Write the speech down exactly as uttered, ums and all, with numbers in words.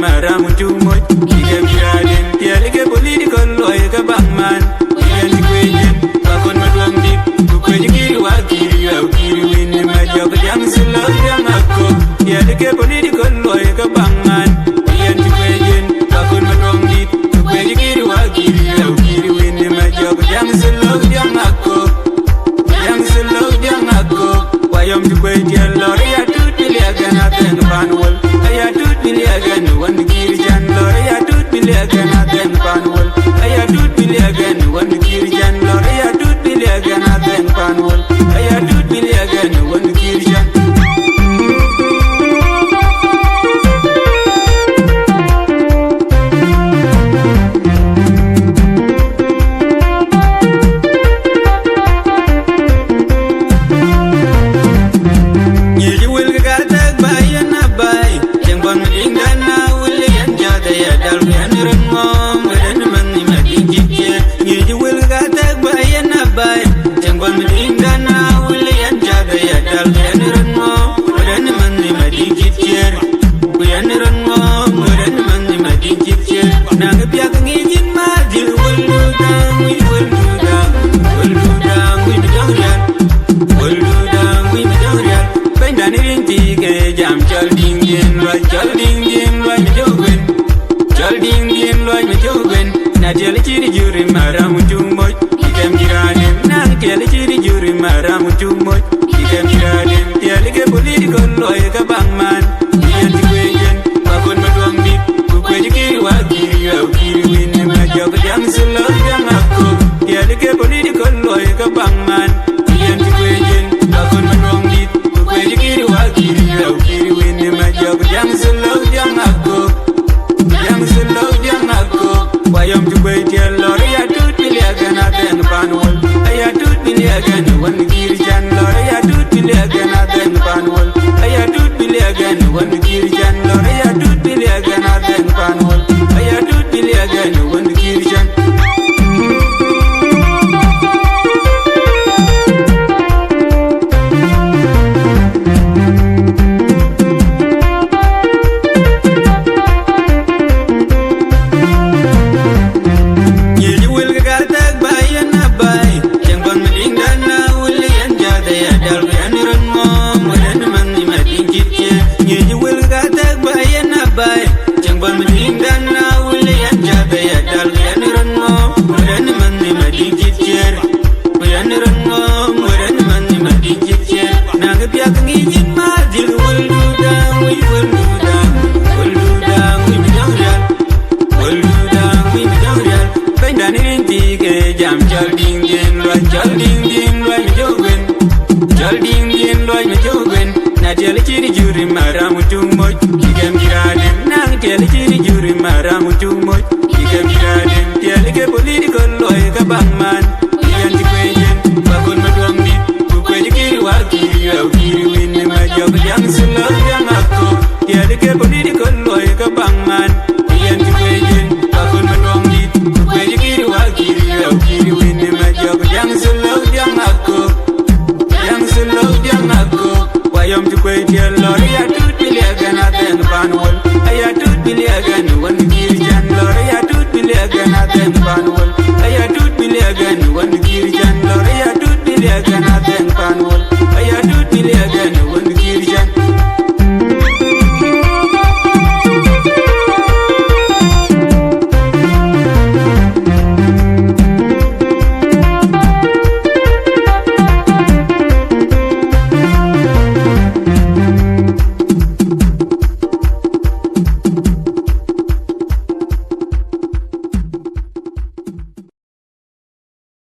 Maram cuk moc, ikë bï raden, tiɛɛl ke political luɔi ke baŋ man. Yen cï kuec yen, ba kon Matuɔŋdït, ku kuec kïr wa kïr yɔu kïr win ma jɔk jaŋ silo jaŋ akok. Tiɛɛl ke political luɔi ke baŋ man. Yen cï kuec yen, ba kon Matuɔŋdït, ku kuec kïr wa kïr yɔu kïr win ma jɔk jaŋ silo jaŋ akok. Jaŋ silo jaŋ akok. Wa yɔm cï kuec tiɛɛl lɔr ya tut bï liɛk ɣɛn adhɛŋ pan wol. Aya tut bï liɛk ɣɛn wën kïr can lɔr ya tut bï liɛk ɣɛn adhɛŋ pan wol. Aya tut bï liɛk ɣɛn wën kïr can lɔr ya tut bï liɛk ɣɛn adhɛŋ pan wol. Aya tut bï liɛk ɣɛn wën kïr can. Nyic wël ke ka tɛk baai yen abaai, cieŋ bɔn Madiŋdan na wël yen cath aya dal ku yen röt ŋɔɔm, wël yen manh ni Madiŋ cït ciëër. Nyic wël ke ka tɛk baai yen abaai, cieŋ bɔn Madiŋdan na wël yen cath aya dal ku yen röt ŋɔɔm, wël yen manh ni Madiŋ cït ciëër. Ku yen röt ŋɔɔm, wël yen manh ni Madiŋ cït ciëër. Na kë piath ŋic yïn ma dhil wël du daŋ, wïc wël du daŋ, wël du daŋ, wïc bï döŋ rial. Wël du daŋ, wïc bï döŋ rial. Bɛ̈nydan ë riënythii ke jam, cɔl Diŋdiɛ̈n Luac, cɔl Diŋdiɛ̈n Luac me jök wën. Cɔl Diŋdiɛ̈n Luac me jök wën. Na tiɛɛl cït juri Maram cuk moc, ikë bï raden. Na tiɛɛl cït juri Maram cuk moc, ikë bï raden. Tiɛɛl ke political luɔi ke baŋ man. Yen cï kuec yen, ba kon Matuɔŋdït, ku kuec kïr wa kïr yɔu kïr win ma jɔk jaŋ silo jaŋ akok. Tiɛɛl ke political luɔi ke baŋ man. Yen cï kuec yen, ba kon Matuɔŋdït, ku kuec kïr wa kïr yɔu kïr win ma jɔk jaŋ silo jaŋ akok. Jaŋ silo jaŋ akok. Wa yɔm cï kuec tiɛɛl lɔr ya tut bï liɛk ɣɛn adhɛŋ pan wol. Aya tut bï liɛk ɣɛn wën kïr can lɔr ya tut bï liɛk ɣɛn adhɛŋ pan wol. Aya tut bï liɛk ɣɛn wën kïr can lɔr ya tut bï liɛk ɣɛn adhɛŋ pan wol. Aya tut bï liɛk ɣɛn wën kïr can. Nyic wël ke ka tɛk baai yen abaai, cieŋ bɔn Madiŋdan na wël yen cath aya dal ku yen röt ŋɔɔm, wël yen manh ni Madiŋ cït ciëër. Nyic wël ke ka tɛk baai yen abaai, cieŋ bɔn Madiŋdan na wël yen cath aya dal ku yen röt ŋɔɔm, wël yen manh ni Madiŋ cït ciëër. Ku yen röt ŋɔɔm, wël yen manh ni Madiŋ cït ciëër. Na kë piath ŋic yïn ma dhil wël du daŋ, wïc wël du daŋ, wël du daŋ, wïc bï döŋ rial. Wël du daŋ, wïc bï döŋ rial. Bɛ̈nydan ë riënythii ke jam, cɔl Diŋdiɛ̈n Luac, cɔl Diŋdiɛ̈n Luac me jök wën. Cɔl Diŋdiɛ̈n Luac me jök wën. Na tiɛɛl cït juri Maram cuk moc, ikë bï raden. Na tiɛɛl cït